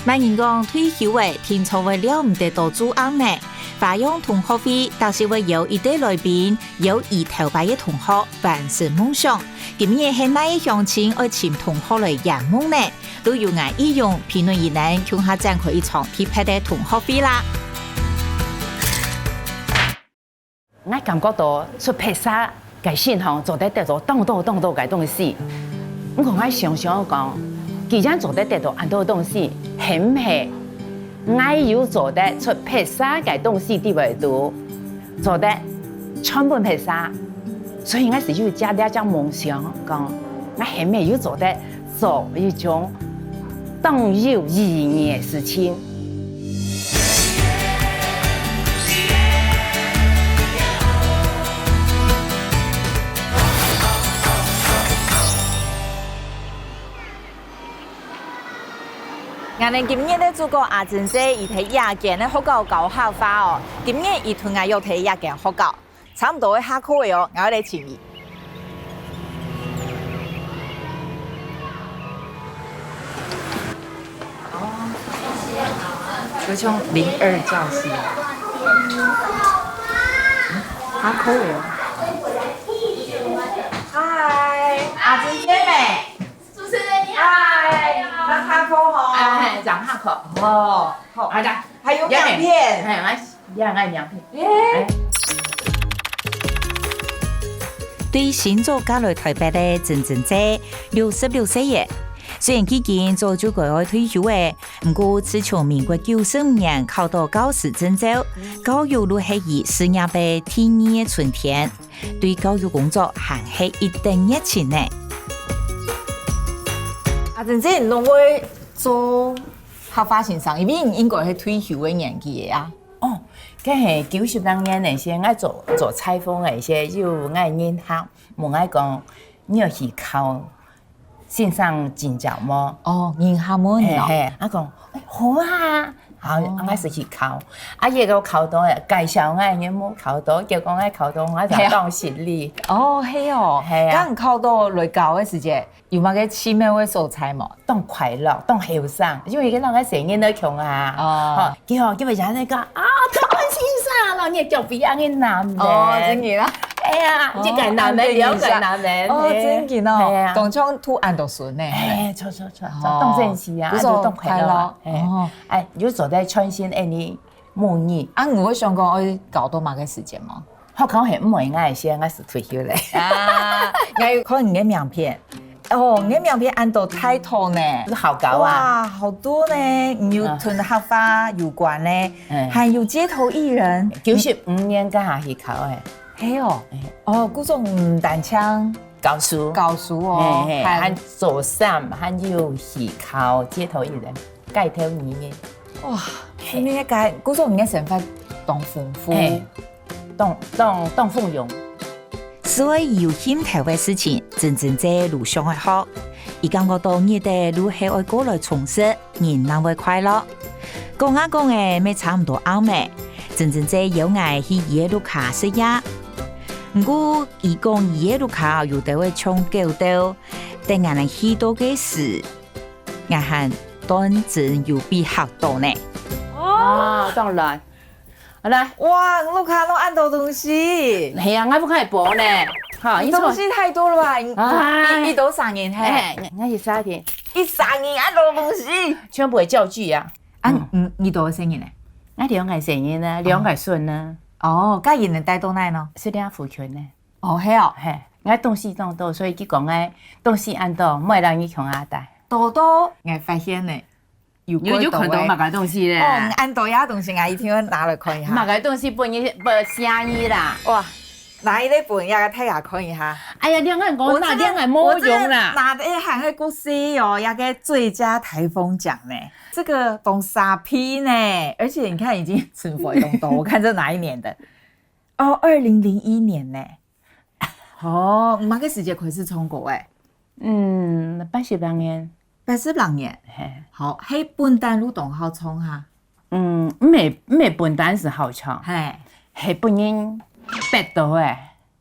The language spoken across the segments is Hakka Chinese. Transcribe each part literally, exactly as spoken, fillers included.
麼人講退休仔定著會尞毋得到做醃呢？花樣同學會，逐集會邀一對來賓，邀佢頭擺个同學完成夢想。今日係哪个鄉親愛尋同學來圓夢呢？都由𠊎、易容、評論員等共下展開一場特別个同學會啦！ 𠊎感覺到出別儕个身項做得得到當多當多个東西。毋過𠊎想想講，既然做得得到恁多東西，係毋係𠊎有做得出別儕个東西在會肚，做得傳分別儕？所以𠊎就有這這隻夢想，講𠊎係毋係有做得做一種當有意義个事情。 𠊎等今日个主角阿珍姐，佢在這間个學校教客話哦。今日佢同𠊎約在這間學校，差毋多愛下課了哦，𠊎愛來尋佢。哦，就像零二教室。嗯，下課了哦。嗨，阿珍姐咩？ 主持人你好。嗨，你好。上下課吼。哎，上下課。哦，好。啊，來，還有名片。哎，來，你看，哎，名片。耶。哎。對新竹嫁來台北个珍珍姐，六十六歲了。雖然佢今早就該愛退休了，毋過自從民國九十五年考到教師證照，教育就係佢事業个第二个春天。 對教育工作還係一等熱情呢。阿珍姐，你攏會做客話先生，因為你應該係退休个年紀了啊。哦，該係九十零年个時，𠊎做，做裁縫个時，有𠊎人客問𠊎講，你愛去考 先生證照無？哦，人客問哦。嘿，嘿，𠊎講，哎，好啊，好，哦。𠊎就去考。啊，佢个考到，介紹𠊎，你無考到，結果𠊎考到，𠊎就當失禮。哦，係哦。係啊。該你考到來教个時節，有麼个奇妙个所在無？當快樂，當後生，因為該个細人仔都窮啊。哦。吼，佢吼，佢會像那個，啊，台灣先生咯，你个腳比恁樣難呢。哦，真个啦。哎呀，哦，一個男的，兩個男的，哦，嘿。真个哦。嘿啊。當像渡恁多孫呢。哎，著，著，著，著，哦，當珍惜啊，故所啊，就當快樂啊，快樂。哎，哦。哎，你就做得專心，哎，你母語。啊，你會想講，哎，搞到麼个時間嗎？學校係毋會，𠊎係，𠊎係退休咧。啊，𠊎有看你个名片。哦，你个名片恁多title呢。係好搞啊。哇，好多呢，你有同客話有關呢，嗯。還有街頭藝人。九十五年該下去考个。 係哦。哎。哦，故所毋單淨教書。教書哦，嘿，嘿，還還做衫，還有去考街頭藝人，街頭藝人。哇，嘿。你个，故所你个生活當豐富。嘿，當，當，當豐富。所以有興頭个事情，珍珍姐就想愛學。佢感覺到日仔就係愛過來充實， 人正會快樂。講啊講仔，乜差毋多暗仔，珍珍姐邀𠊎去佢个屋下食夜。毋過，佢講佢个屋下有兜仔像狗竇，等𠊎等去到个時，𠊎還斷真有被嚇到呢。哦，當然。好來。哇，你屋下弄恁多東西。係啊，𠊎屋下係寶呢。哈，你東西太多了吧？你，哎。你，你都三年嘿？哎，𠊎，𠊎係三年。 一三年恁多東西。全部个教具啊。啊，嗯。你，你多少細人呢？𠊎兩個細人呢，兩個孫呢。哦，該佢等戴到哪呢？係這附近呢。哦，係哦。嘿，𠊎東西當多，所以佢講𠊎東西恁多，莫讓你共下戴。多多，𠊎發現呢，有有，有看到麼个東西咧？哦，恁多樣東西，𠊎一定要拿來看一下。麼个東西分你，分寫你啦？哇， 拿一个分這个大家看一下。哎呀，兩个我拿，我這个，兩个無用啦。我這个拿的還係國際哦，那個最佳颱風獎呢。這個當沙皮呢，而且你看已經塵灰當多，我看這哪一年的？哦，二零零一年呢。哦，你麼个時節開始唱歌誒？嗯，八十零年。八十零年。嘿。好，係本旦就當好唱哈。 嗯，毋係，毋係本旦係好唱，嘿。係分人逼到誒，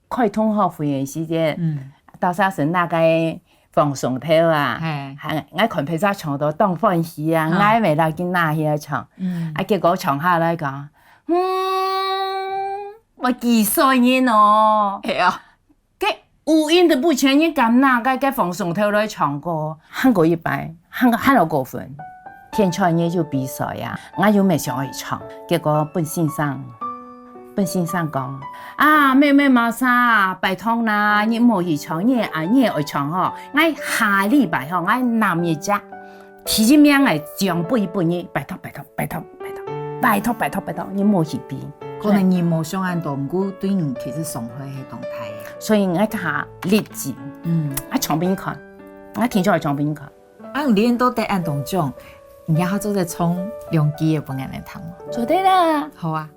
開同學會个時節，嗯。到時候係那個放鬆頭啊，係。還，𠊎看別儕唱到當歡喜啊，嗯。𠊎乜來跟拿去唱。嗯。啊，結果唱下來講，嗯，𠊎幾歲人哦。係啊。該五音都不全，你敢拿該，該放鬆頭來唱歌？還過一擺，還，還過分。天穿日就比賽啊，𠊎又乜想愛唱，結果分先生 分先生講：「啊，妹妹Martha，拜託啦，你毋好去唱，你啊，你愛唱吼，𠊎下禮拜吼，𠊎拿一隻第一名个獎杯分你，拜託，拜託，拜託，拜託，拜託，拜託，拜託，你毋好去比。」可能人無想恁多，毋過對你其實傷害係當大个。所以𠊎較下立志，嗯。啊，唱分你看，啊，天唱愛唱分你看。 啊，有練到得恁當中，你也好做得唱兩句个分𠊎來聽無？做得啦。好啊。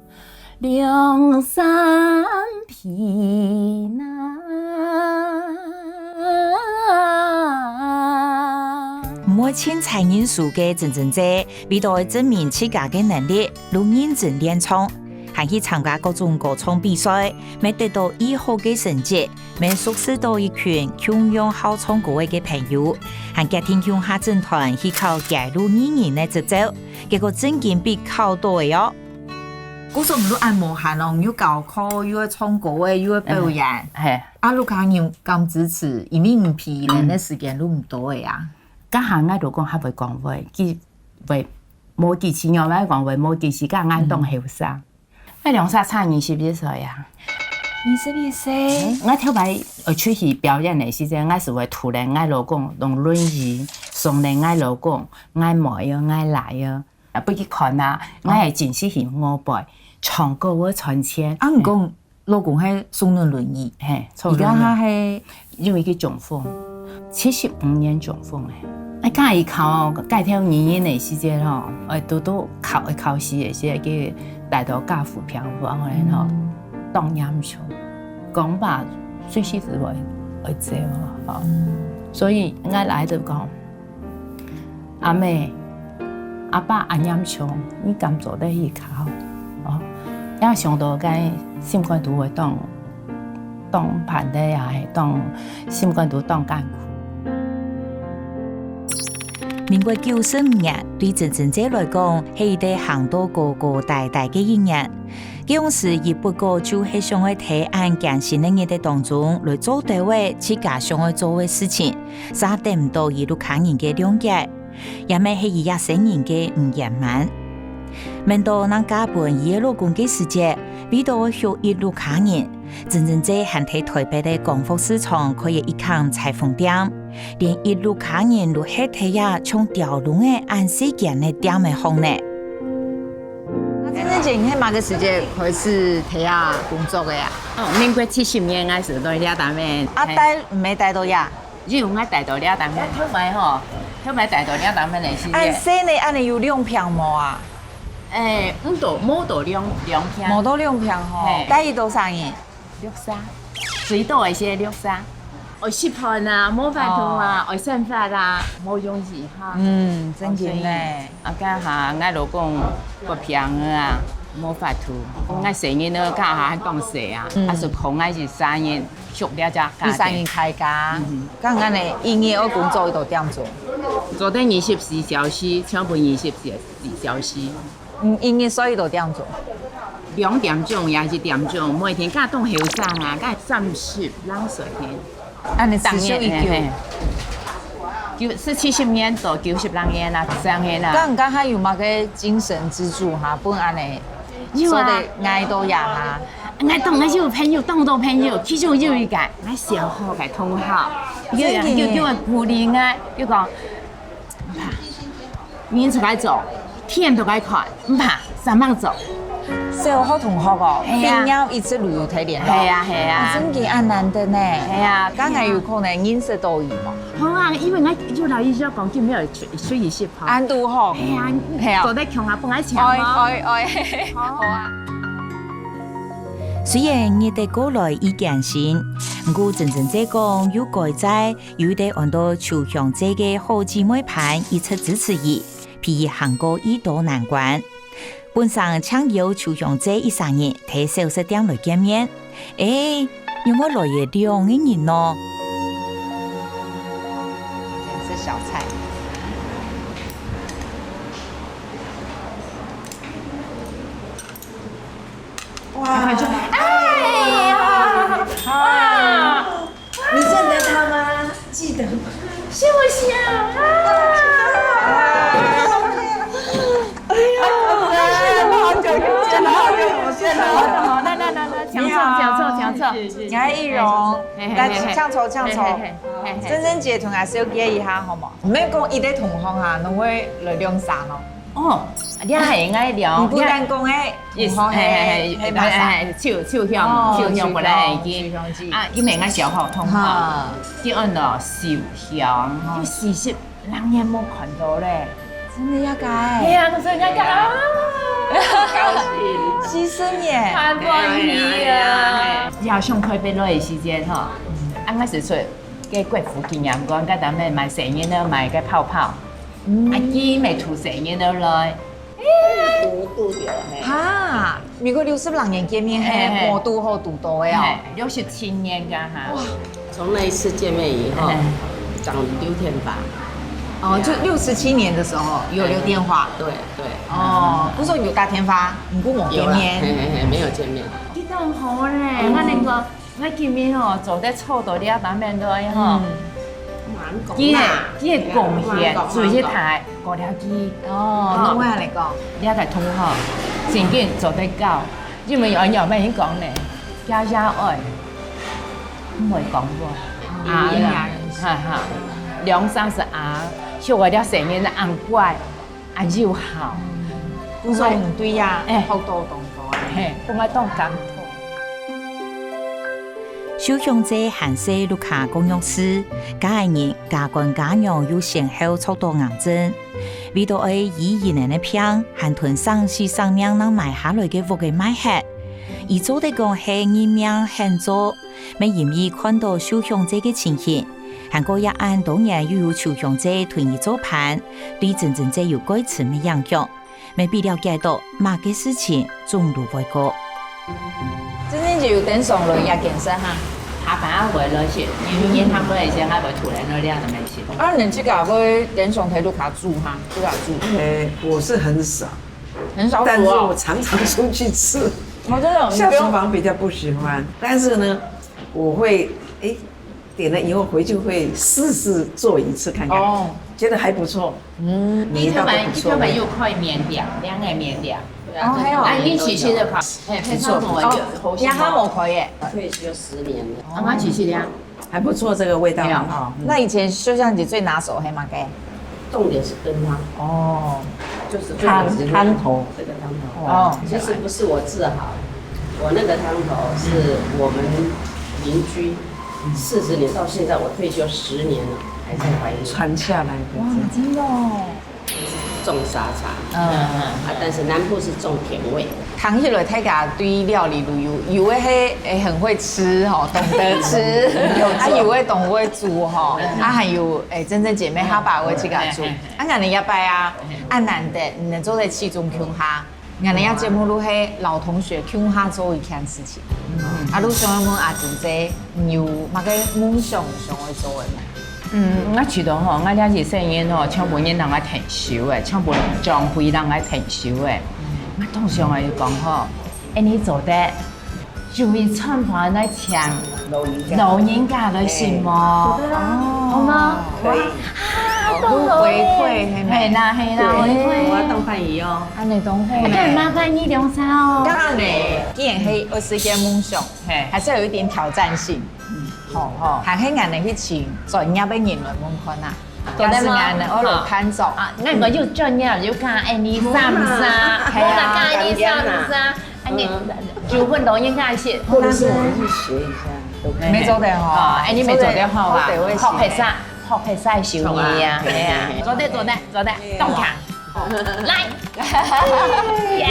兩三遍啊。毋會盡在人事个珍珍姐，為到愛證明自家个能力，就認真練唱，還去參加各種歌唱比賽，乜得到異好个成績。 乜熟識到一群共樣好唱歌个朋友，還決定共下整團去考街路藝人个執照，結果正經分考到个哦。故所你就恁無閒哦，你又教課，又愛唱歌个，又愛表演。係。啊，屋下人敢支持，因為你陪人个時間就毋多个啊。該下𠊎老公較會講話，佢會無幾時，𠊎講話無幾時，該𠊎當後生。 該兩儕差二十一歲啊。二十一歲？𠊎頭擺，呃，出去表演个時節，𠊎係會拖等𠊎老公，用輪椅送等𠊎老公、𠊎妹仔、𠊎倈仔，啊，分佢看啊，𠊎係真實去外背，唱歌會賺錢。啊，毋過老公係送等輪椅，係，坐輪椅。而家佢係 因為佢中風，七十五年中風誒。哎，該佢考，該條語言个時節吼，哎，都都考，考試个時節，佢帶到加護病房个吼，當嚴重，講吧，隨時就會，會走啊，吼。所以𠊎來就講， 阿姆、阿爸恁嚴重，你敢做得去考？哦，也想到該心肝肚會當，當煩惱，也係當，心肝肚當艱苦。民國九十五年，對珍珍姐來講，係一個行到高高低低个一年。 該央時，佢不過就係想愛在恁艱辛个日仔當中來做兜仔自家想愛做个事情，嗄得毋到佢屋下人个諒解，也乜係佢這生人个毋圓滿。愐到正嫁分佢个老公个時節，為到愛畜一屋下人，珍珍姐還在臺北个光復市場開了一間裁縫店，連一屋下人都歇在這像鳥籠仔恁細間个店仔項呢。 那珍珍姐，你係麼个時節開始在這工作个啊？哦，民國七十年開始在這擔任。啊，嘿。待，毋係待到這？有，𠊎待到這擔任。頭擺吼，頭擺待到這擔任个時節。恁細呢，恁呢有兩坪無啊？誒，毋到，無到兩，兩坪。無到兩坪吼，嘿。待佢多少人？ 六儕，最多个係六儕。愛食飯啊，無法度啊，哦。愛生活啊，無容易哈。嗯，正經呢。啊，該下𠊎老公發病啊，無法度。𠊎細人仔該下還當細啊，嗯。啊，就靠𠊎一儕人畜這隻家庭。一儕人開家。嗯哼。該恁呢，一日愛工作幾多點鐘？做得二十四小時，全部二十四小時。 嗯，一日睡幾多點鐘？兩點鐘也一點鐘，每天該當後生啊，該三十零歲天。恁呢持續已久？嘿，嘿。九，係七十年到九十零年啊，這樣个啦。該你該下有麼个精神支柱哈，分恁呢，有啊。做得挨到這下？挨到，𠊎有朋友，當多朋友，其中有一個，𠊎小學个同學，有，真的？有，有鼓勵𠊎，有講， 毋怕，人就該做，天就該看，毋怕，煞猛做。小學同學哦，係啊。畢業一直都有在聯絡。係啊，係啊。啊，真个恁難得呢。係啊，該𠊎有可能認識到佢無？好啊，因為𠊎有來一下講，今日有出，出去食飯。恁堵好。係啊，係啊。做得共下分𠊎請哦。哎，哎，哎，好啊。雖然日仔過來已艱辛，毋過珍珍姐講有改在 有一個安到秋香姐个好姊妹伴一直支持佢，陪佢行過已多難關。本成請邀秋香姐一儕人在小食店來見面，誒，仰會來了兩個人呢？哎呀，哇！你认得他吗？记得吗？是不是啊？哎呀，好久不见了，好久不见了。来来来来，请坐，请坐，请坐。你好，易容，来，请坐，请坐。珍珍姐同阿小姐一下好吗？毋免講一个同行啊，侬會來兩三咯。哦，你還應該聊。你不但講誒，同行係，係，係，手手香，哦，手香本來已經手香，手香。啊，因為𠊎小學同學，哈，叫安到秀香，有四十六年無看到咧。真的要改？係啊，可是人家講啊，高興，犧牲耶，太歡喜了。也上台北來的時間哈，啊，𠊎是出个國父紀念館，該當面買細人仔買个泡泡，啊，佢買出細人仔來。 哈，美國六十六年見面，嘿，嘿，嘿。無堵好堵到的哦。嘿，六十七年个哈。哇，從那一次見面以後，哎。長了六天吧。哦，就六十七年的時候有留電話。對，對。哦，不是說有打電話，你跟我見面。有啦，嘿，嘿，嘿，沒有見面。你當好嘞，嗯。那能夠 𠊎今日吼，做得坐到這下面來吼，嗯。佢个，佢个貢獻，最一大過了佢。哦，哦。另外來講。這个同學，真正做得到，因為𠊎仰般講呢，家家愛，毋會講話。啊，哈哈，兩三十啊，像𠊎這細人仔恁乖， 啊，又好。嗯，所以毋對呀，哎。學到當多啊。嘿，分𠊎當感動。秀香姐還細屋下供肉事，家下人家官家娘又先後著到癌症，為著愛醫人个病，還同生死生命人買下來个屋仔賣忒。佢做得講係認命肯做，乜因為看到秀香姐个情形，還過也恁多年又有秀香姐同佢做伴，對珍珍姐有蓋深个影響。 乜比了解到麼个事情總都會過。真正就有登上來也健身哈。下班會來食，因為他們以前還會突然來這樣的東西。啊，你自家會登上台路下煮哈，自家煮。呃，我是很少，很少煮哦。但是我常常出去吃。我真的有，下厨房比较不喜欢，但是呢，我会，诶，点了以后回去会试试做一次看看，哦。觉得还不错。 嗯，你特别，你特别有開麵店，涼个麵店。哦，還有。啊，你其實的話，嘿，平常同我有好也還無開耶。退休十年了。啊，我其實呀，還不錯，這個味道很好。那以前秀香姐最拿手係麼个？重點是羹湯。哦，就是重點是湯，湯頭。這個湯頭。哦，其實不是我治好，我那個湯頭是我們鄰居四十年到現在，我退休十年了，還在懷念。傳下來的。哇，真的哦。 種沙茶，嗯，啊，但是南部是種甜味。聽起來大家對料理都有，有的係，誒，很會吃吼，懂得吃，啊，有的當會煮吼，啊，還有，誒，真正姐妹下把會自家煮。啊，𠊎等這擺啊，恁難得，你能做得齊中共下，𠊎等這節目都係老同學共下做一件事情。啊，都想要問阿珍姐，你有麼个夢想想要做的嗎？ 嗯，𠊎覺得吼，𠊎這一世人吼，全部人同𠊎𢯭手誒，全部長輩同𠊎𢯭手誒。𠊎當想愛講吼，恁呢做得，就會餐飯來請老人家。老人家來食無？哎，對啊。哦，好嗎？可以。哇，啊，有回饋，係無？係啦，係啦，對，回饋。我要當歡喜哦。恁呢當好呢。該麻煩你兩儕哦。當然呢，既然係有實現夢想，嘿。還是要有一點挑戰性。 吼，吼。還係𠊎等去請專業个人來問看啊。做得嗎？假使𠊎等愛來辦桌。啊，該個又專業，又講，哎，你三三，係啊，無啦，講你三三，哎，你九分鐘應該是。或者是我們去學一下，都可以。沒做得吼。啊，哎，你沒做得好啊，好得會行。學一下，學一下手藝啊，係啊，做得，做得，做得，當強。來，耶！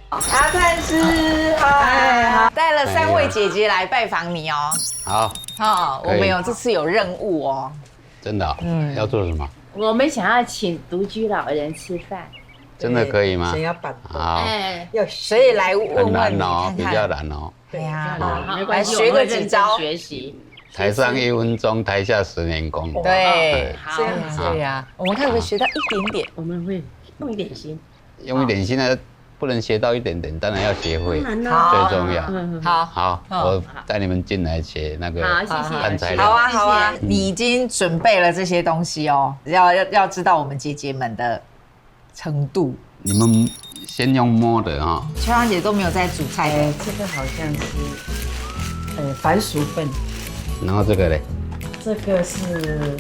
阿泰師，嗨，带了三位姐姐来拜访你哦。好，好，可以。我们有这次有任务哦。真的哦？嗯。要做什么？我们想要请独居老人吃饭。真的可以吗？谁要办？好。哎，要谁来问问你看看？很难哦，比较难哦。对啊，好，好，没关系，来学个几招。我会认真学习。台上一分钟，台下十年功。对，好，这样子。对呀，我们看可不可以学到一点点？我们会用一点心。用一点心呢，不能学到一点点，当然要学会，当然啦。最重要。好，好，好。我带你们进来学那个好，谢谢。看材料。好啊，好啊，谢谢。你已经准备了这些东西哦，要要要知道我们姐姐们的程度。你们先用摸的哈。秋香姐都没有在煮菜的。哎，这个好像是，呃，番薯粉。然后这个嘞？这个是，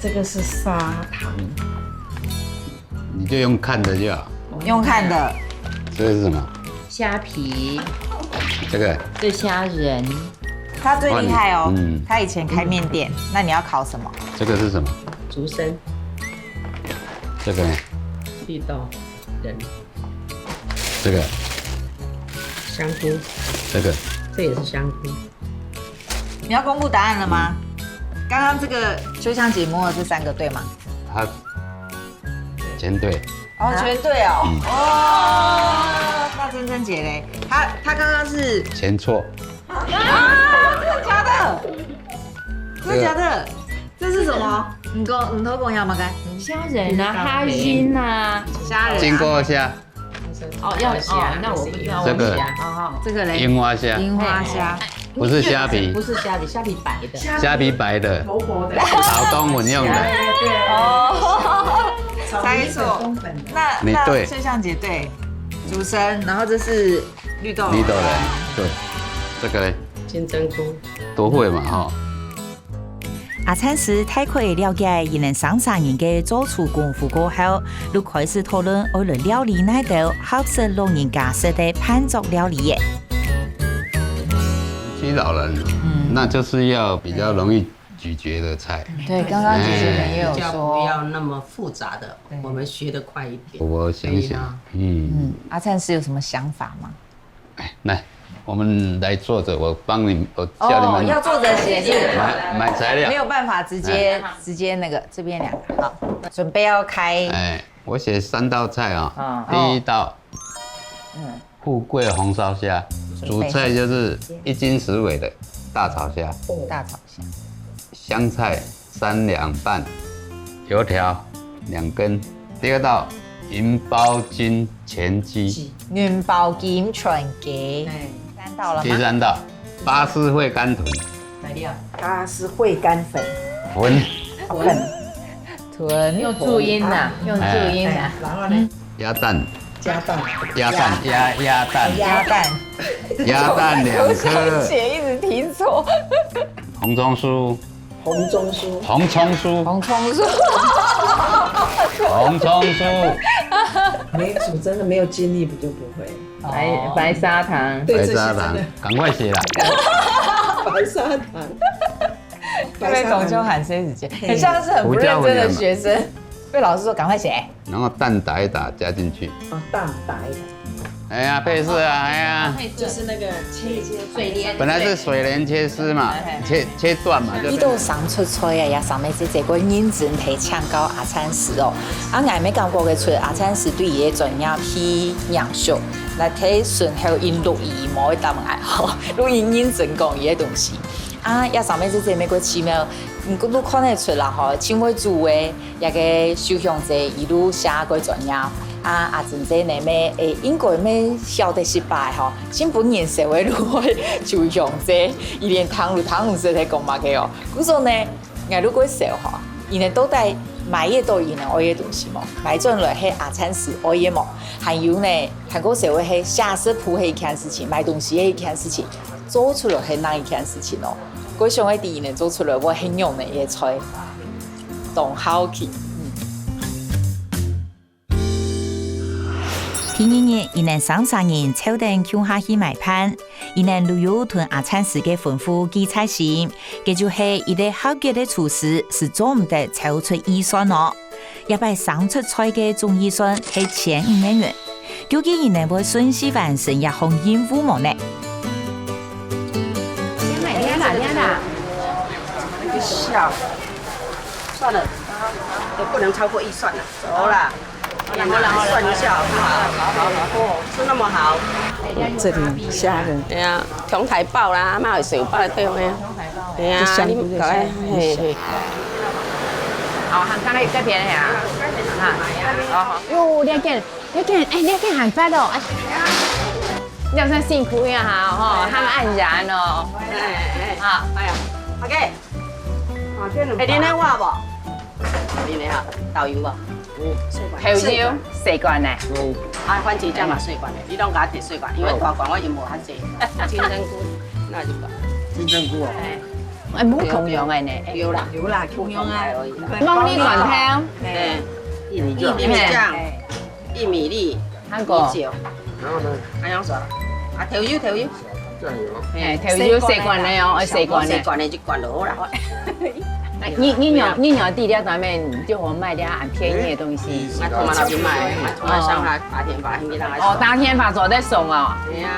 这个是砂糖。你就用看的就好。用看的。这个是什么？虾皮。这个？这虾仁。他最厉害哦，嗯。他以前开面店，那你要考什么？这个是什么？竹参。这个呢？绿豆仁。这个？香菇。这个？这也是香菇。你要公布答案了吗？刚刚这个秋香姐摸的这三个对吗？它全对。哦，全对哦。嗯。哦，那珍珍姐嘞？她她刚刚是全错。啊，真的假的？真的假的？这是什么？你跟你偷跟我讲嘛，该。虾仁啊，虾仁啊。虾仁啊。金瓜虾。哦，要哦，那我不要，这个我不要。好好，这个嘞？櫻花虾。櫻花虾。哎，哎，哎，不是虾皮。不是虾皮，虾皮白的。虾皮白的，薄薄的。炒冬粉用的。对，对，对。哦，猜错。炒米粉冬粉的。那你对。那翠香姐对，竹参，然后这是绿豆。绿豆仁，对。这个嘞？金针菇。都会嘛，哈。 阿燦師大概了解佢等三儕人个做廚功夫過後，就開始討論愛來料理哪兜合適老人家食个飯桌料理耶。其實老人，嗯。那就是要比較容易咀嚼的菜。对，刚刚姐姐们也有说。哎。比较不要那么复杂的，对。我们学得快一点。我想想，对啊。嗯。嗯，阿燦师有什么想法吗？ 哎，来，我们来坐着，我帮你，我教你们。哦，要坐着写是？买，买材料。没有办法直接，哎。直接那个，这边两个，好，准备要开。哎，我写三道菜啊。啊。第一道，嗯。富贵红烧虾，准备。主菜就是一斤十尾的大草虾。哦。大草虾。香菜 三两半，油条两根。第二道，银包金全鸡。银包金全鸡。哎。三道了吗？第三道，巴斯惠甘豚。材料。巴斯惠甘粉。粉。粉。豚。用注音呐，用注音呐。哎。然后呢？鸭蛋。鸭蛋。鸭蛋，鸭，鸭蛋。鸭蛋。鸭蛋两颗。写一直听错。红葱酥。 红葱酥。红葱酥。红葱酥。红葱酥。没煮，真的没有经历，不就不会。白，哦。白砂糖。对，白砂糖，这些真的。赶快写啦。白砂糖。因为董秋喊谁时间，很像是很不认真的学生，被老师说赶快写。 然后蛋打一打加进去。哦，蛋打一打。哎呀，配色啊，哎呀。就是那个切一切，水莲。本来是水莲切丝嘛，哎。切，切段嘛，就。遇到生出菜啊，也上面是这个认真提请教阿燦師哦。啊，𠊎乜感觉个出阿燦師对佢个专业去研究，那提順后因錄音，莫会答案吼，錄音认真讲佢个东西。啊，也上面是这么个奇妙，嗯，都看得出啦吼，真会煮个。 這个秀香姐一路寫个專業，啊，阿珍姐呢，乜，誒，應該乜曉得失敗吼，真本人社會路个秀香姐，佢連聽都聽毋識在講麼个哦。故所呢，𠊎如果笑吼，佢呢到底買得到佢呢愛个東西無？買轉來係阿燦師愛个無？還有呢，還過社會係寫食譜係一件事情，買東西係一件事情，做出來係另一件事情哦。故所想愛知佢呢做出來會係仰般个菜。 當好奇。嗯。第二日，佢等三儕人湊等共下去買飯，佢等就有同阿燦師个吩咐記在心，該就係一個合格个廚師係做毋得超出預算哦。這擺省出菜个總預算係千五個銀。 究竟佢等會順序完成這項任務無呢？先買這個啦，這個啦。一下，算了，也不能超過預算了，走啦。好啦，好啦，算一下好不好？哦，是那麼好。這裡蝦仁。哎呀，強大包啦，嘛有小包對不對？哎呀，你搞个，嘿，嘿。哦，還剛才該片个啊？啊，哦，喲，你看，你看，哎，你看還發哦，哎。你也算辛苦呀哈，吼，他們按然哦。哎，哎，哎。啊。哎呀，OK。啊，這樣。哎，你來畫無？你來哈，導遊無？嗯。豆油，細罐呢？嗯。啊，番茄醬嘛，細罐的，你攏共我提細罐，因為大罐我已經無遐濟。金針菇，那就搞。金針菇哦。哎。 哎，無共樣个呢。有啦，有啦，共樣啊。夢麗罐頭，哎，玉米醬，玉米醬，玉米粒，還有米酒，然後呢？還有啥？啊，豆油，豆油。醬油。哎，豆油細罐个哦，哎，細罐个。細罐个一罐就好啦。哎，你，你若，你若知了，咱們就好買點很便宜的東西。哎，是啊。買tomorrow就買，買tomorrow上海八天八，你給他哦，八天八做得送哦。對呀。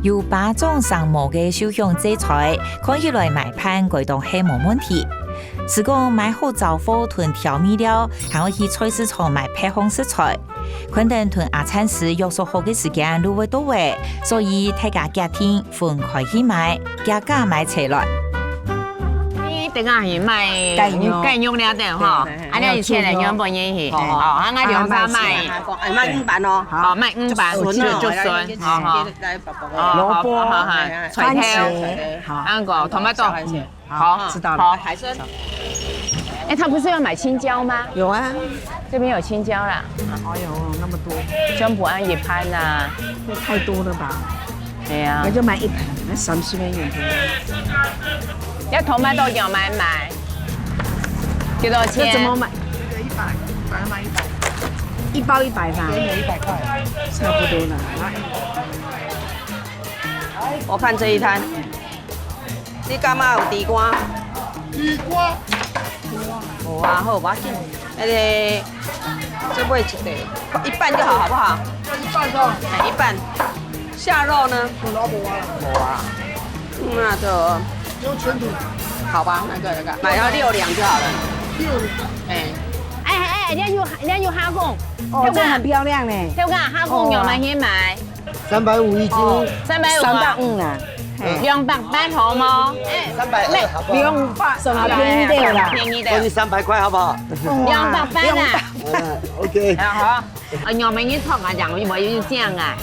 有巴掌生毛个秀香姐菜，看起來買飯該當係無問題。斯講買好燥貨同調味料，還愛去菜市場買別項食材。看等同阿燦師約束好个時間就會到位，所以大家決定分開去買，加價買齊來。你等下去買雞肉。雞肉了等吼，對，對，對。啊，你以前的原本也去，哦，哦，啊，兩包買。哎，買五瓣哦。哦，買五瓣，就，就，就算，好，好。 蘿蔔、好，好，好，番茄，好。還有tomato。好，好，知道了。好，海參。哎，他不是要買青椒嗎？有啊。這邊有青椒啦。哎呦，那麼多。全部按一盤吶。那太多了吧？對呀。那就買一盤，那三十元一盤。要tomato要買買。幾多錢？這怎麼買？一百，把它買一百。一包一百吧？一百块。差不多了。 我看這一攤，你感覺有豬肝？豬肝？無啊，好，無要緊。那個，這尾一個，一半就好，好不好？一半就好。哎，一半。下肉呢？有了，無啊。無啊。那就用全體。好吧，那個，那個，買到六兩就好了。六兩。哎。哎，哎，哎，人家有，人家有蝦公。哦，這很漂亮呢。對不對？蝦公有嗎？哦。先買。 三百五一斤。哦，三百五啊。三百五啦。嘿。兩百八好無？哎，三百二好不好？兩百，算便宜的啦。便宜的。算你三百塊好不好？哇，兩百八啦。兩百。嗯，OK。啊，好。啊，你們一套啊，講，我就這樣啊。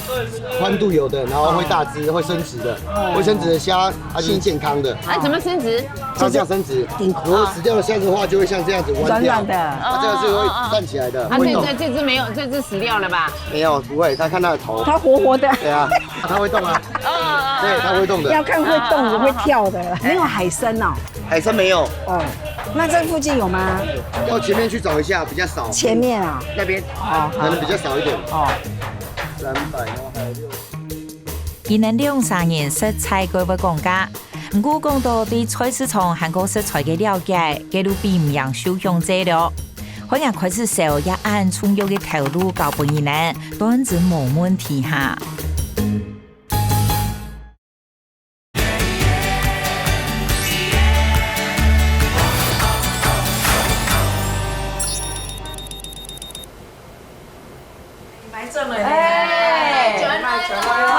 寬度有的，然後會大隻，會伸直的，會伸直的蝦，它就是健康的。哎，怎麼伸直？它是這樣伸直，如果死掉的蝦子的話，就會像這樣子彎掉。軟軟的。啊，這個是會站起來的，啊，會動。這，這，這隻沒有，這隻死掉了吧？ 沒有，不會，他看他的頭。它活活的。對啊，它會動啊。哦，哦，哦。對，它會動的。要看會動的，會跳的。沒有海參哦。海參沒有。哦，那這附近有嗎？要前面去找一下，比較少。前面啊。那邊。哦，好。可能比較少一點。哦。三百，然後還有六。佢等兩儕人實在蓋會講價，毋過講到對菜市場還過食材个了解，佢就比毋贏秀香姐了。 好，𠊎開始燒這恁重要个頭路交分你呢，斷真無問題哈。買轉來了。哎，買轉來了。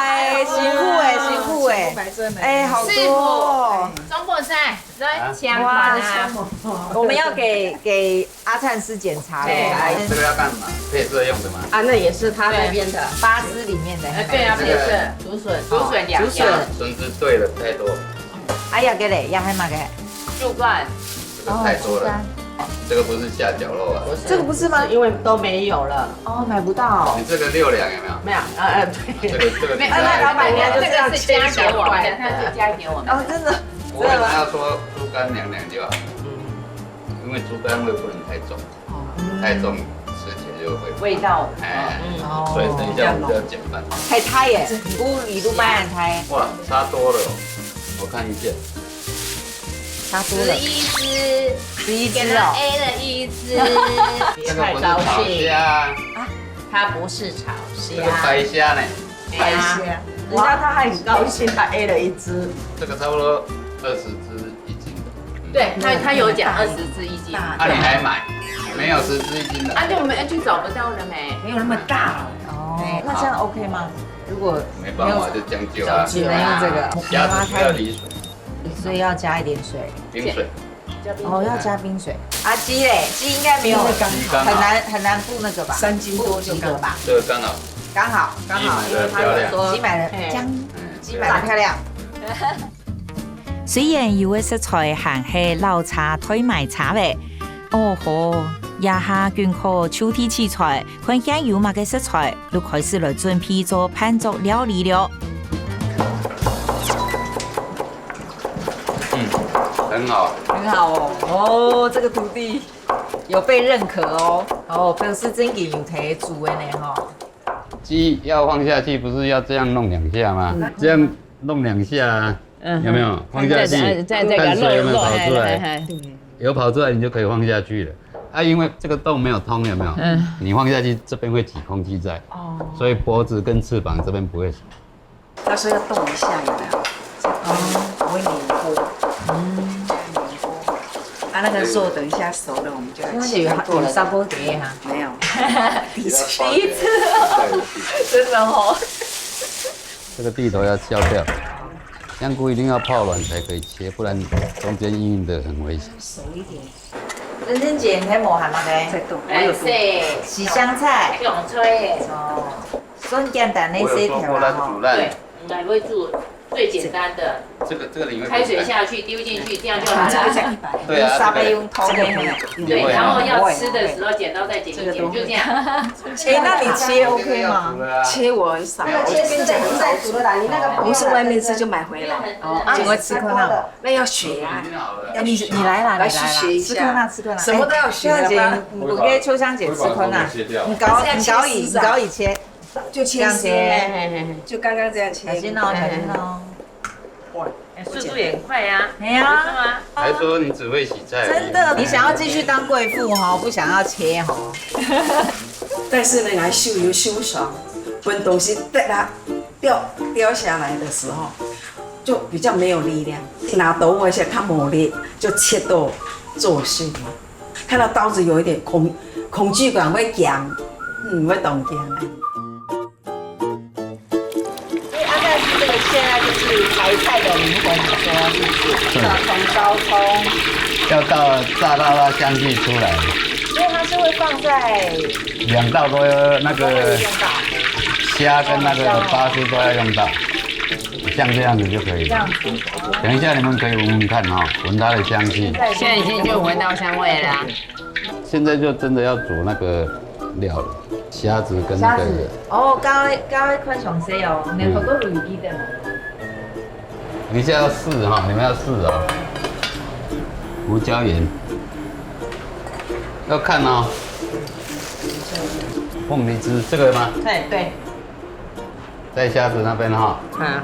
哎，辛苦哎，辛苦哎。辛苦買轉來。哎，好多哦。師傅，中國菜。 來，啊？請看啊。哇，我們要給，給阿燦師檢查了。對。來。這個要幹嘛？配色用的嗎？啊，那也是他那邊的。巴士裡面的。哎，對啊，配色，竹筍，竹筍兩條。竹筍。筍子對了，不太多。哎呀，這個嘞，這還麼个？豬肝。這個太多了。哦，豬肝。這個不是下絞肉啊。不是，這個不是嗎？因為都沒有了。哦，買不到。你這個六兩有沒有？沒有，呃，呃，對。這個，這個沒有，那老闆娘就是要切小塊的。這個是加給我們的，他就加給我們的。哦，真的。 不會，他要說豬肝兩兩就好，因為豬肝味不能太重，太重吃起來就會怕。味道，哎，嗯，哦，所以等一下我們就要減半。太大耶，烏魚都賣很大。哇，差多了哦，我看一下。差多了。十一隻，十一隻哦。給他A了一隻。這個不是炒蝦啊。啊，它不是炒蝦。這個白蝦呢。 白蝦。人家他還很高興，他A了一隻。這個差不多二十隻一斤的。嗯。對，他，他有講二十隻一斤。那你還買？沒有十隻一斤的。啊，就沒，就找不到了沒。沒有那麼大了。哦，哎，那這樣OK嗎？如果沒辦法，就將就啊。只能用這個。蝦子不要離水。所以要加一点水。冰水。哦，要加冰水。啊，鸡嘞，鸡应该没有，鸡刚好。很难很难不那个吧？三斤多就刚好。不及格吧？这个刚好。刚好，刚好，因为他们说鸡买的漂亮。嗯，鸡买的漂亮。虽然有个食材还係老茶退买茶嘞，哦吼，這下經過秋天取材，看下有麼个食材，就開始來準備做飯桌料理了。嗯，很好。很好哦，哦，这个土地有被认可哦，哦，表示真个有在煮的呢吼。鸡要放下去，不是要这样弄两下吗？这样弄两下啊，有没有？放下去，再再再给它看水有没有跑出来？弄一弄，嘿嘿嘿。有跑出来，你就可以放下去了。啊，因为这个洞没有通，有没有？嗯。你放下去，这边会挤空气在，哦。所以脖子跟翅膀这边不会。他说要动一下，有没有？哦，不会黏锅。嗯。啊，那个肉等一下熟了，我们就要切。那有有砂锅底哈？没有。第一次。第一次。真的哦。这个蒂头要削掉，香菇一定要泡软才可以切，不然中间硬硬的很危险。熟一点。珍珍姐，你在磨什么呢？在动，我有动。哎，是。洗香菜。用吹的。哦，算简单的洗头啦吼。我有做过那个煮烂。对，我们还会做最简单的。这个这个你会开水下去丢进去，这样就好了。这个叫一百。对啊，这个用汤的。这个不用。对，然后要吃的时候剪刀再剪一剪，就这样。哎，那你切 OK 吗？切我很少，我跟你讲很少煮。不是外面吃就买回来。哦，啊，我吃过那。那要学啊。哎，你你来啦，来你来啦，吃看啦，吃看啦，什么都要学，哎，秋香姐，你不给秋香姐吃看啦，你搞你搞以你搞以切，就切丝，这样切，就刚刚这样切，小心哦，小心哦。哇，哎，速度也很快呀，哎呀，不错啊。还说你只会洗菜而已。真的，你想要继续当贵妇哈，不想要切哈。但是呢，还修有修爽，分东西带它掉掉下来的时候，就比较没有力量。拿刀仔个，較無力，就切到做事嘛。看到刀子有一点恐恐惧感，会僵，嗯，会动僵。所以阿盖斯这个现在就是台菜的灵魂，你说是不是？是。从高葱要到炸到它香气出来。所以它是会放在两道都要那个都会用到。虾跟那个巴斯都要用到。 像这样子就可以了。这样子。等一下你们可以闻闻看哈，闻它的香气。现在已经就闻到香味了啊。现在就真的要煮那个料了，虾子跟那个。虾子。哦，刚刚刚刚看详细哦，你好多雷记得嘛。等一下要试哈，你们要试哦。胡椒盐，要看哦。凤梨汁这个吗？哎，对。 在虾子那边哈。啊。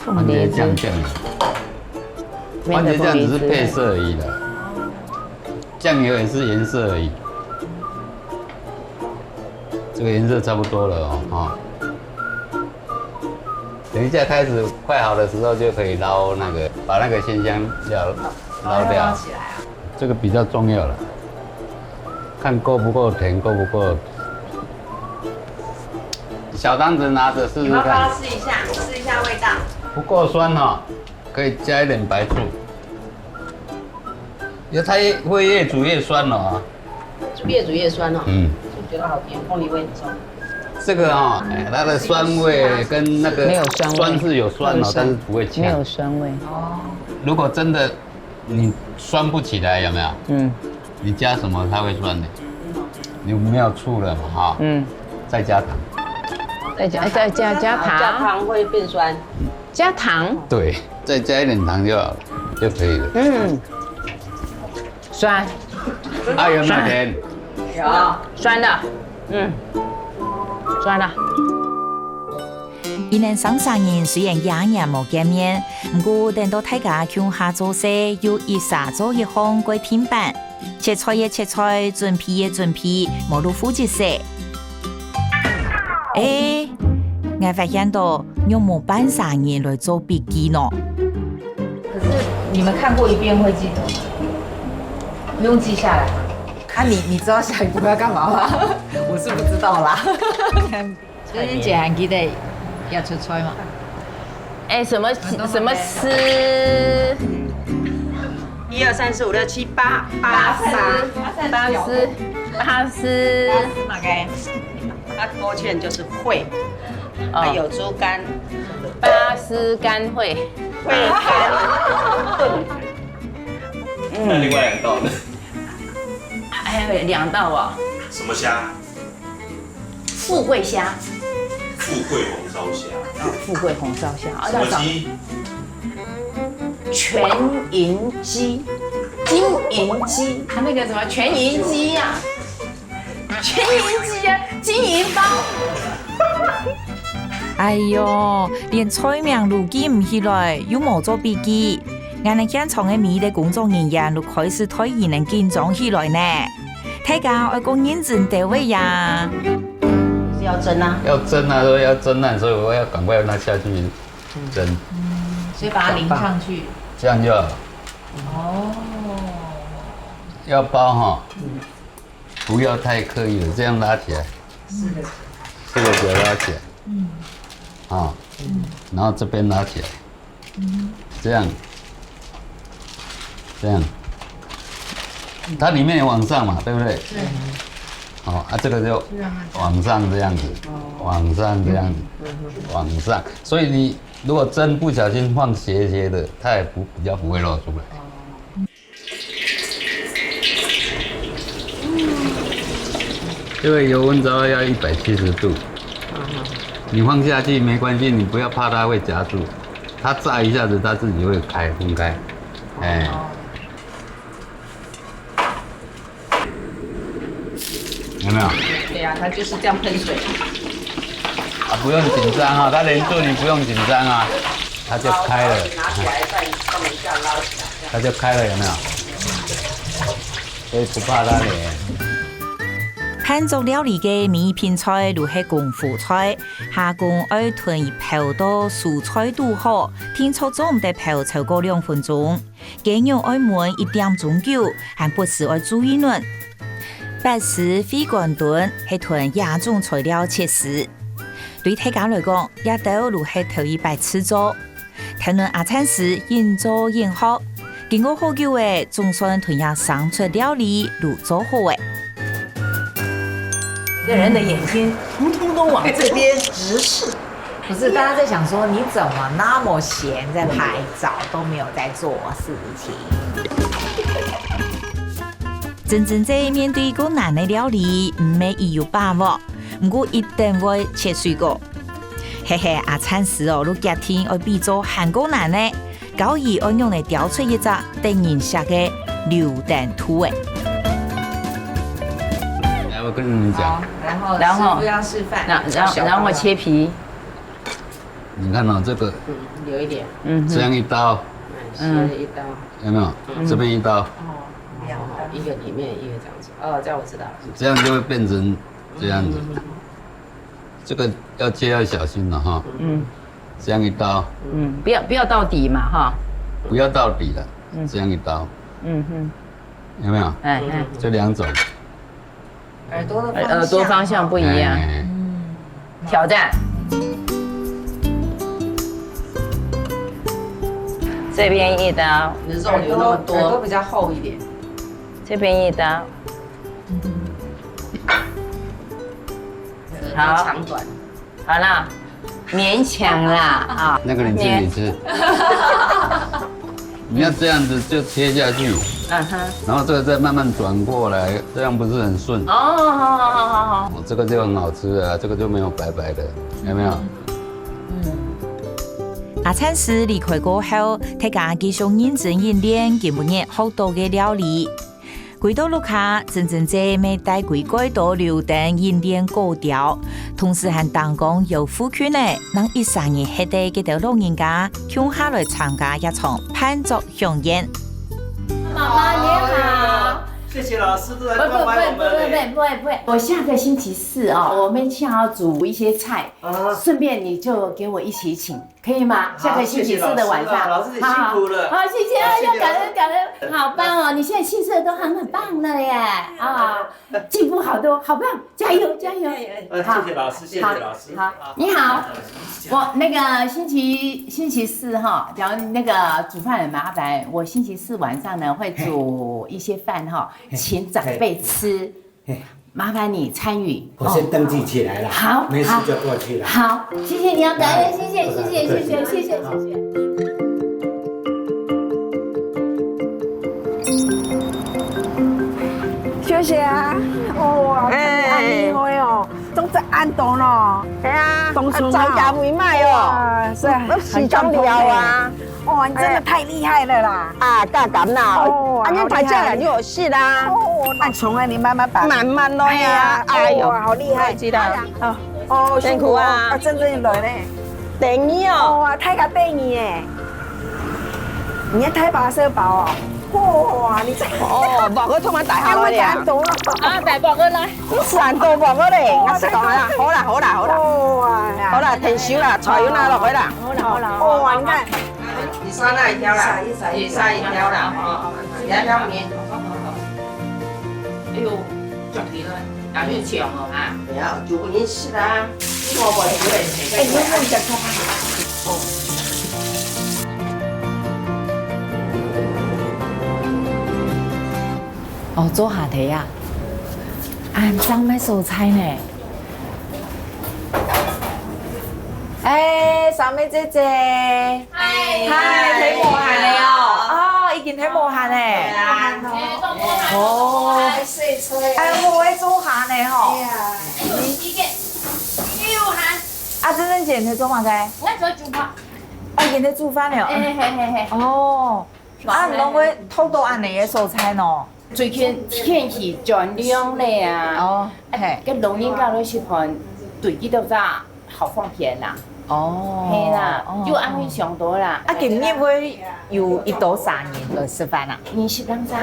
番茄酱酱，番茄酱只是配色而已的，酱油也是颜色而已。这个颜色差不多了哦，哈。等一下开始快好的时候就可以捞那个，把那个鲜香料捞掉。哦，要捞起来啊。这个比较重要了，看够不够甜，够不够。小汤匙拿着试试看。你要不要试一下？试一下味道。不够酸哈，可以加一点白醋。因为它会越煮越酸了啊。越煮越酸哦。嗯。就觉得好甜，凤梨味很重。这个哈，哎，它的酸味跟那个没有酸味，酸是有酸哦，没有酸，但是不会呛。没有酸味。哦。如果真的你酸不起来，有没有？嗯。你加什么它会酸的？你没有醋了嘛，哈。嗯。再加糖。再加再加加糖，加糖会变酸。加糖。对，再加一点糖就好了，就可以了。嗯。 酸。啊，有没有甜？有。酸的，嗯，酸的。佢等三儕人雖然這年無見面，毋過等到大家共下做事，又一儕做一項个定番，切菜个切菜，準備个準備，無就負責事。誒，𠊎發現到，仰無半儕人來做筆記呢？ 可是你们看过一遍会记得吗？不用记下来吗？啊，你你知道下一步要干嘛吗？我是不知道啦。珍珍姐还记得要出菜吗？哎，什么什么丝？一二三四五六七八，巴斯，巴斯，巴斯，巴斯。它勾芡就是会，还有猪肝，巴斯干会，会干炖。那另外两道呢？还有两道哦。什么虾？富贵虾。富贵红烧虾。哦，富贵红烧虾，哦，什么鸡？全银鸡，金银鸡，啊，那个什么全银鸡呀、全银鸡啊，金银包。哎喲，連菜名都記毋起來，又無做筆記。𠊎等現場个每一個工作人員都開始對佢等緊張起來呢。大家愛過認真兜位呀！是要蒸啊？要蒸啊，所以要蒸啊，所以我要趕快拿下去蒸，所以把它淋上去。这样就好。哦，要包哈，不要太刻意了，这样拉起来，是的，这个给它拉起来，嗯，啊，然后这边拉起来，这样，这样，它里面有往上嘛，对不对？对。好，啊，这个就往上这样子，往上这样子，往上。所以你如果蒸不小心放斜斜的，它也不比较不会露出来。这个油温差要一百七十度，你放下去没关系，你不要怕它会夹住，它炸一下子它自己会开分开，哎。有没有？对呀、它就是这样喷水。啊，不用紧张啊，它连做你不用紧张啊，它就开了，拿起来再放一下，捞起来。它就开了，有没有？所以不怕它咧。辦桌料理个每一品菜都係功夫菜，下工愛同佢烰到酥脆都好，定著做毋得烰超過兩分鐘。雞肉愛燜一點鐘久，還不時愛注意軟。 八絲、回甘墩係同這種材料切絲。對大家來講，這兜都係頭一擺試做。聽論阿燦師緊做緊學，經過好久仔，總算同這生出料理都做好仔。一个人的眼睛通通都往这边直视。不是，大家在想说，你怎么那么闲，在拍照都没有在做事情？真真正面對過難个料理，毋係佢有把握，毋過一定會切水果。嘿嘿，阿燦師哦，都決定愛比做還過難个，教佢愛仰仔雕出一隻得人惜个柳丁兔仔。来，我跟你们讲，然后然后师傅要示范，然然然后切皮，你看哦，这个嗯，留一点，嗯哼，这样一刀，嗯，斜了一刀，有没有？这边一刀，一个里面一个这样子，哦，这样我知道了。这样就会变成这样子。这个要切要小心了哈。嗯这样一刀，嗯，不要不要到底嘛哈，不要到底了，这样一刀，嗯哼，有没有？哎哎，这两种，耳朵的耳朵方向不一样，哎，挑战。这边一刀，你的肉有那么多，耳朵比较厚一点，这边一刀，好，长短。好啦，勉强啦啊。那个你自己吃。你要这样子就切下去，嗯哼，然后这个再慢慢转过来，这样不是很顺？哦，好好好好好，哦，这个就很好吃啊，这个就没有白白的，有没有？阿燦師離開過後，大家繼續認真演練今晡日學到个料理。 歸到屋下，真真正正帶歸蓋多柳丁演練粿條，同時還當講有附近呢，能一儕人歇个該兜老人家，共下來參加這場辦桌饗宴。妈妈你好。谢谢老师都在不不不关怀我们呢。不不不不不，我下个星期四哦，我们想要煮一些菜，啊，顺便你就给我一起请，可以吗？下个星期四的晚上，谢谢老师啊，老师你辛苦了。好好，谢谢啊，谢谢要感恩感恩，好棒哦！你现在气色都很很棒了耶，啊，进步好多，好棒，加油加油！呃，谢谢老师，谢谢老师。好，你好。我那个星期星期四哈，然后那个煮饭很麻烦，我星期四晚上呢会煮一些饭哈，请长辈吃。嘿，麻烦你参与。我先登记起来了，好，没事就过去了。好，谢谢你啊，感恩，谢谢，谢谢，谢谢，谢谢，谢谢。谢谢啊，哇，哎，你好哦，总是按到咯。哎呀，当初啊，早点买哦，哇，是啊，我时常聊啊。 哇，你真的太厉害了啦！啊，敢敢啦，哦，恁樣大家人就有事啦。哦，那从来你慢慢把，慢慢来啊，哎呀，哎呦，哇，好厉害！知道。哦，辛苦啊，真正来嘞。等你哦。哇，太个等你耶！你也太把色包哦。哇，你这，哦，包个他妈带好了呀。啊，带包个来。你是很多包个嘞，我是讲啦，好啦，好啦，好啦。哇，好啦，停手啦，菜又拿落去啦。好啦，好啦，哇，你看。 你刷那一条啦，你刷一条啦，哦，两条面。哎呦，脚皮了，哪有强哦哈？不要，就不能吃啦。我我我，哎，你问一下看看。哦。哦，做下题啊？啊，正买蔬菜呢。 哎，三妹姐姐。嗨。嗨，忒無閒了哦。哦，已經忒無閒了。對啊。哦。哎，我會做飯呢吼。哎呀。啊，真正姐，你在做麼个？哦，你在煮飯了。哎，嘿，嘿，嘿。哦。 啊，攏會討到恁樣个蔬菜喏。最近天氣轉涼了啊。哦，嘿。該老人家都喜歡對佢兜做好方便啦。哦，係啦，哦，就恁樣想到啦。啊，今日會有一兜儕人來食飯啊？二十零儕。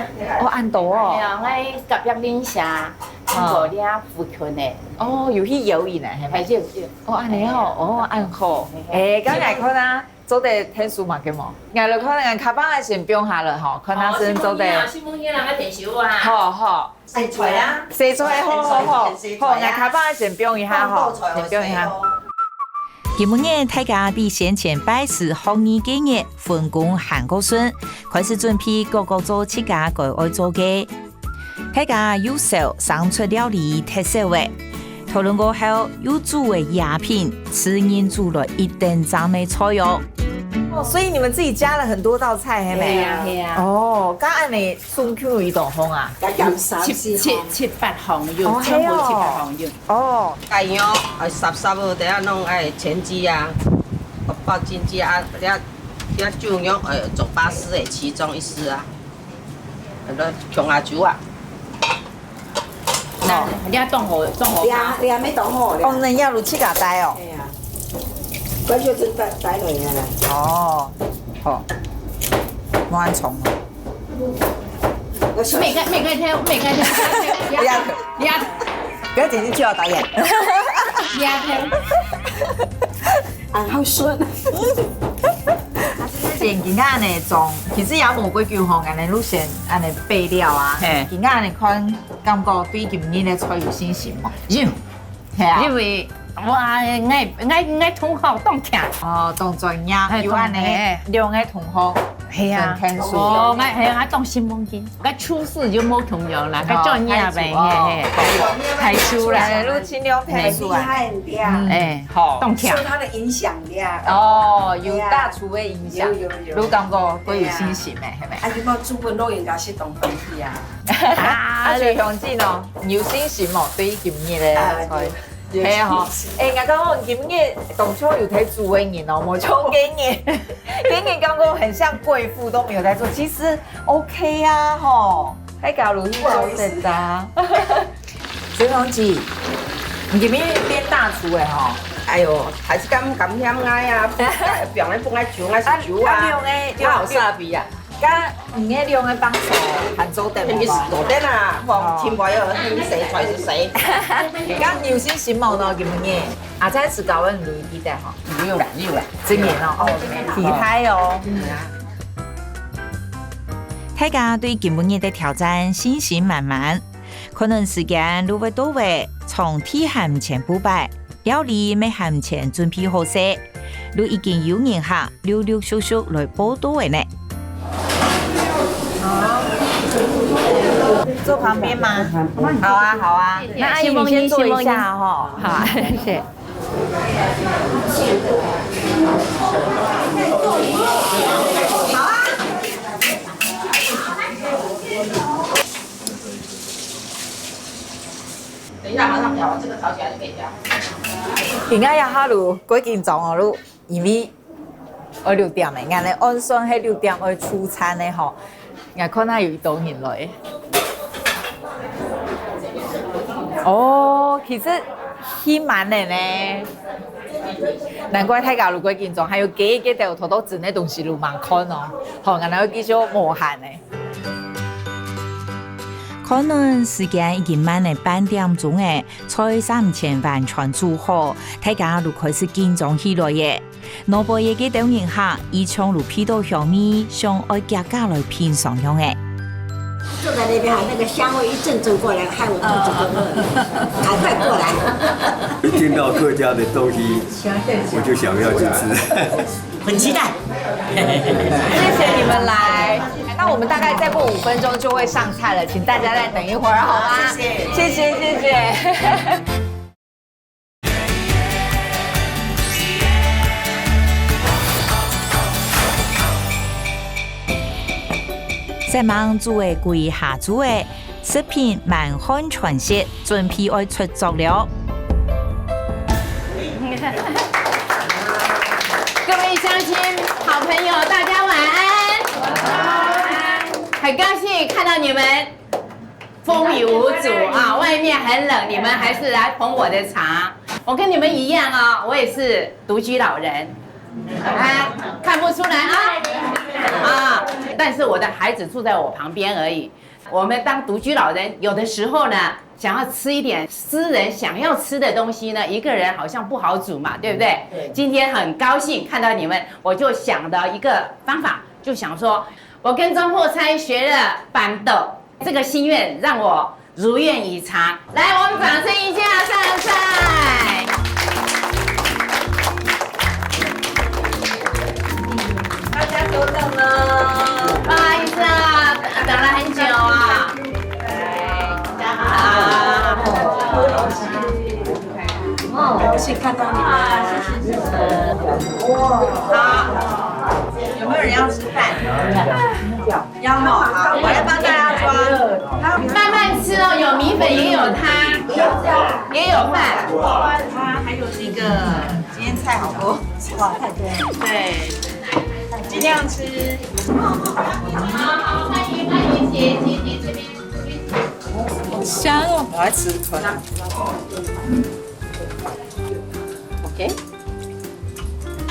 哦，恁多哦。係啊，𠊎隔壁鄰舍，經過這附近个。哦，有去邀人呢，係無？係，有，有。哦，恁樣哦，哦，恁好。嘿，嘿。哎，剛才看啊， 做得𢯭手麼个無？𠊎來看，𠊎卡巴仔先放下了吼，看下先做得。哦，先放下，先放下，𠊎𢯭手啊。好，好。洗菜啊。洗菜，好，好，好，好，𠊎卡巴仔先放一下吼，先放一下。今晡日大家比先前拜師學藝个人分工還較順，開始準備各各做自家該愛做个。 大家又燒生出料理忒少了，討論過後又煮了野品，自然煮了一等正个菜哦。哦，所以你們自己加了很多道菜，係無？係啊，係啊。哦，該恁樣總共有幾多項啊？該減三四項。七，七，七八項有，哦，全部七八項有。哦。該樣，哎，煠煠哦，等下弄，哎，全雞啊，爆金雞啊，等下，等下就用，哎，做巴士的其中一隻啊。 很多窮阿舅啊。那，你要冻好，冻好。你啊，你還沒凍好了。哦，那要摎自家帶哦。哎呀，關鍵是帶，帶落來啦。哦，好，換蔥。我小心。每個，每個挑，每個挑，不要，不要，不要。不要剪進去哦，導演。不要挑。很好順。 啊，真正今下恁樣裝，其實也無幾久吼，恁樣路線恁樣備料啊。嘿。今下恁樣看，感覺對今日个菜有信心無？有。係啊。因為，哇，𠊎，𠊎，𠊎同學當強。哦，當專業，嘿，有恁樣，當，嘿。兩個同學，係啊。真天數。哦，𠊎，係啊，當承蒙佢。 該廚師就無共樣啦，哦，該專業个，該廚，哦。嘿，嘿，該廚啦。哎，你盡量𢯭手啊。很厲害，很厲害。嗯。哎，好。當強。受他的影響力。哦，有大廚个影響。有，有，有。你感覺較有信心个，係無？啊，你看煮飯老人家係當歡喜啊。啊，所以鄉親哦，有信心哦，對今日个菜。啊，有。 係啊吼，哎，𠊎感覺今日當初有在煮个人哦，無像今日，今日感覺很像貴婦都沒有在做，其實OK啊吼，還搞如意做得啊。水紅姐，你今日變大廚了吼？哎喲，還係敢，敢嫌𠊎啊，放來放來煮，𠊎係煮啊，啊，啊，兩個，我好沙鼻啊。 該你个兩個幫手還做得無？你是做得啦，哦。放清白哦，你洗菜就洗。該你有信心無呢？今日阿燦師教你，你記得吼？有啦，有啦。真个哦，哦，厲害哦。嗯啊。大家對今晡日个挑戰信心滿滿，可能時間愈會到位，場地還毋曾布擺，料理乜還毋曾準備好勢。都已經有人客陸陸續續來報到了呢。坐旁邊嗎？好啊，好啊。那阿姨，你先坐一下哈。好啊，謝謝。等一下，馬上調，這個炒起來就可以調。今仔日下午，過緊張哦，因為 愛六點欸，𠊎等按算係六點愛出餐个吼。𠊎看下有幾多人來。哦，其實係滿个呢。難怪大家都過緊張，還有雞，雞都有偷偷整个東西都吂看哦。好，𠊎等愛繼續無閒欸。看來時間已經慢了半點鐘欸，菜三千完全煮好，大家都開始緊張起來耶。 外背个該兜人客，一叢路鼻到香味，想愛遽遽來品嚐樣欸。坐在那邊哈，那個香味一陣陣過來，害我肚子都餓了，趕快過來。一聽到客家的東西，我就想要去吃。很期待。謝謝你們來，那我們大概再過五分鐘就會上菜了，請大家再等一會兒，好嗎？謝謝，謝謝，謝謝。 食吂煮个歸下晝欸，食品滿漢全席，準備愛出桌了。各位鄉親、好朋友，大家晚安。很高興看到你們。 風雨無阻啊，外面很冷，你們還是來捧我的場。我跟你們一樣哦，我也是獨居老人，啊，看不出來啊，啊，但是我的孩子住在我旁邊而已。我們當獨居老人，有的時候呢，想要吃一點私人想要吃的東西呢，一個人好像不好煮嘛，對不對？對。今天很高興看到你們，我就想到一個方法，就想說，我跟鍾破差學了辦桌， 這個心願讓我如願以償。來，我們掌聲一下，上菜。大家久等了。不好意思啊，等了很久啊。大家好。哦，高興看到你們。謝謝，謝謝。好，有沒有人要吃飯？ 要哦，好，我來幫大家裝。慢慢吃哦，有米粉，也有湯，也有飯。它還有那個，今天菜好多。哇，太多了。對，盡量吃。好，歡迎，歡迎，姐姐，姐姐這邊。好香哦，我要吃穿。OK。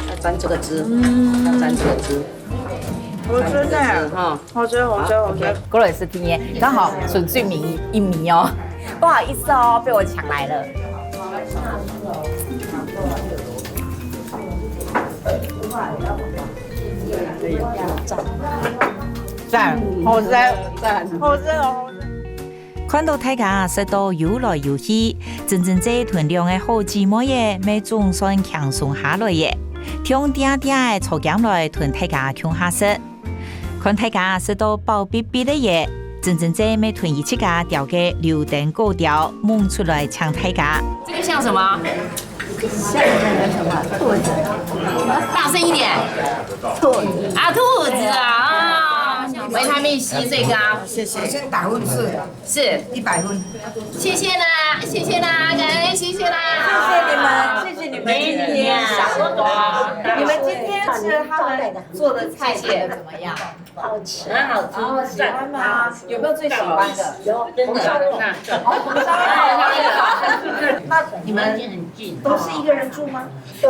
要沾這個汁，嗯，要沾這個汁，好吃呢，沾這個汁哈。好吃，好吃，好吃。OK，過來是天耶，剛好純粹米一米哦，不好意思哦，被我搶來了。讚，好吃，讚，好吃哦，好吃。 看到大家食到有來有去，珍珍姐同兩個好姊妹仔乜總算輕鬆下來耶，暢恬恬仔坐兼來同大家共下食。看大家食到飽必必仔耶，珍珍姐乜同佢自家調个柳丁粿條捧出來請大家。這個像什麼？ 像那個什麼兔子，大聲一點。兔子啊，兔子啊，啊，維他命C最高。謝謝，先打分數，是一百分。謝謝啦，謝謝啦，感恩，謝謝啦。謝謝你們，謝謝你們今天賞光。你們今天吃他們做的菜，覺得怎麼樣？ 好吃，很好吃，哦，喜歡嗎？有沒有最喜歡的？有，真的，紅燒肉。哦，紅燒肉。那你們都是一個人住嗎？對。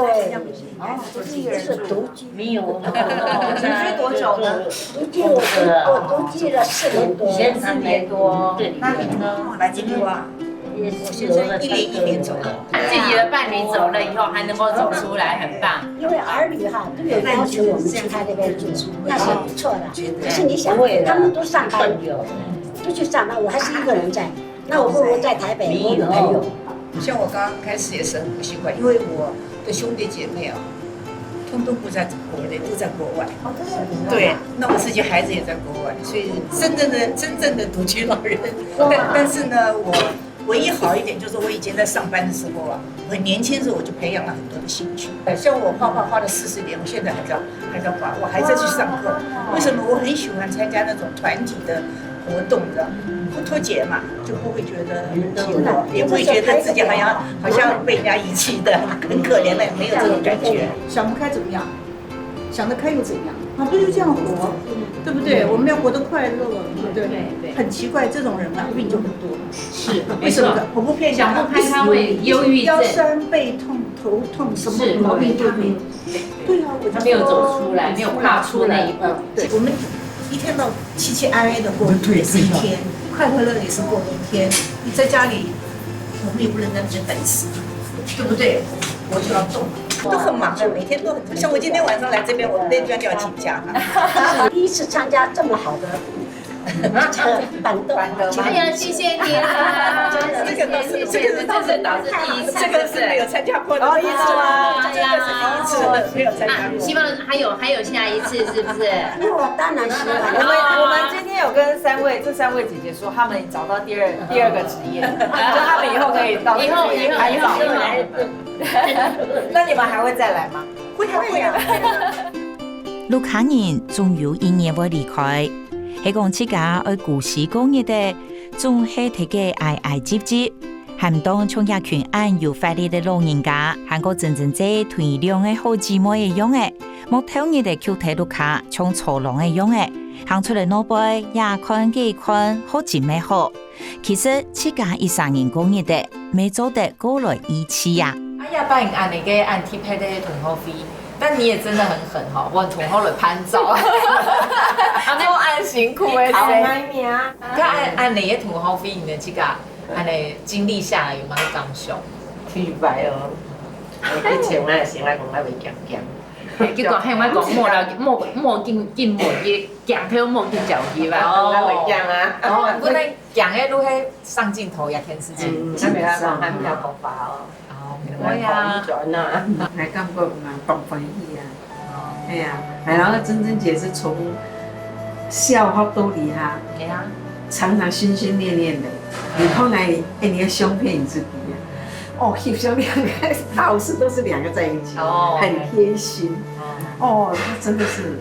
哦，都是一個人住。沒有。哦，同居多久呢？獨居，我，我獨居了四年多。四年多。對。那你呢？來，金牛啊。 我先生一年一年走的。自己的伴侶走了以後還能夠走出來，很棒。因為兒女哈，都有要求我們去他那邊住，那是不錯的。可是你想，他們都上班，都去上班，我還是一個人在，那我不如在台北，我有朋友。像我剛剛開始也是很不習慣，因為我的兄弟姐妹哦，通通不在国内，都在国外。哦，真的。对，那我自己孩子也在国外，所以真正的真正的独居老人。但但是呢，我唯一好一点就是我以前在上班的时候啊，我很年轻的时候我就培养了很多的兴趣。像我画画画了四十年，我现在还在还在画，我还在去上课。为什么？我很喜欢参加那种团体的活动的，不脱节嘛，就不会觉得很寂寞，也不会觉得自己好像好像被人家遗弃的，很可怜的，没有这种感觉。想不开怎么样？想得开又怎样？啊，不就这样活，对不对？我们要活得快乐，对不对？对对。很奇怪，这种人啊，病就很多。是，为什么？我不骗你，想不开他会忧郁症。腰酸背痛、头痛，什么毛病都没有。对啊，我就他没有走出来，没有跨出那一步。对，我们一天到期期哀哀的过也是一天，快快乐乐也是过一天。你在家里，我们也不能在那边等死，对不对？我就要动，都很忙的，每天都很，像我今天晚上来这边，我那地方就要请假。第一次参加这么好的板凳，板凳吗？哎呀，谢谢你啊！这个倒是，这个倒是，这个倒是第一次，这个是没有参加过的，哦，第一次吗？这个是第一次，没有参加过。啊，希望还有还有下一次，是不是？那我当然希望。我们我们今天有跟三位这三位姐姐说，他们找到第二第二个职业，就他们以后可以到以后以后以后来。那你们还会再来吗？会啊会啊。屋下人總有一日會離開，係講自家愛孤栖過日仔，總係在該挨挨擠擠。還毋當像這群恁有活力个老人家，還過真真濟推兩个好姊妹个樣仔，莫頭日仔就在屋下像坐籠个樣仔，行出來外背，這看該看，好真乜好。 其實自家一儕人過日仔，乜做得過來意思啊。啊，也捌人恁呢个恁特別个同學會，但你也真的很狠吼，問同學來拍照，做恁辛苦的事。你考哪名？該恁恁呢个同學會，你自家恁呢經歷下來有麼个感想？奇怪哦，以前我也想愛講我會驚驚。結果還有講莫了，莫莫緊緊莫去，驚頭莫去焦急吧。哦，我會驚啊。哦，不能 講个就係上鏡頭這件事情。嗯，還袂曉講，還袂曉講話哦。哦，會啊。講轉啊。𠊎感覺嘛，當歡喜啊。哦。哎呀，然後珍珍姐是從小學到這下，哎呀。常常心心念念的。你看來，哎，你的相片也是比啊。哦，翕相兩個，老是都是兩個在一起，哦，很貼心。哦。哦，她真的是，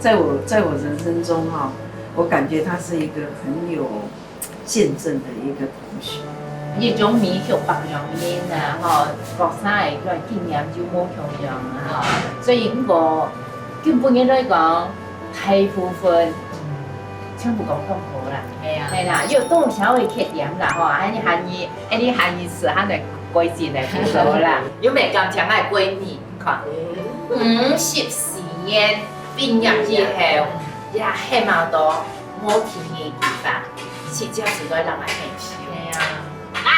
在我在我人生中哈，我感覺她是一個很有 見證的一個同學。一種美學白樣人啊，吼，各儕个經驗就無共樣啊，吼。所以毋過，根本个來講，大部分，全部講當好啦。係啊。係啦，有當少个缺點啦，吼，恁呢還你，恁呢還你是還來改進个，比如說啦。有無感情个閨蜜？ 看，五十四年畢業以後，也係嘛都無第二句話，實在是對人个興趣。係啊。來，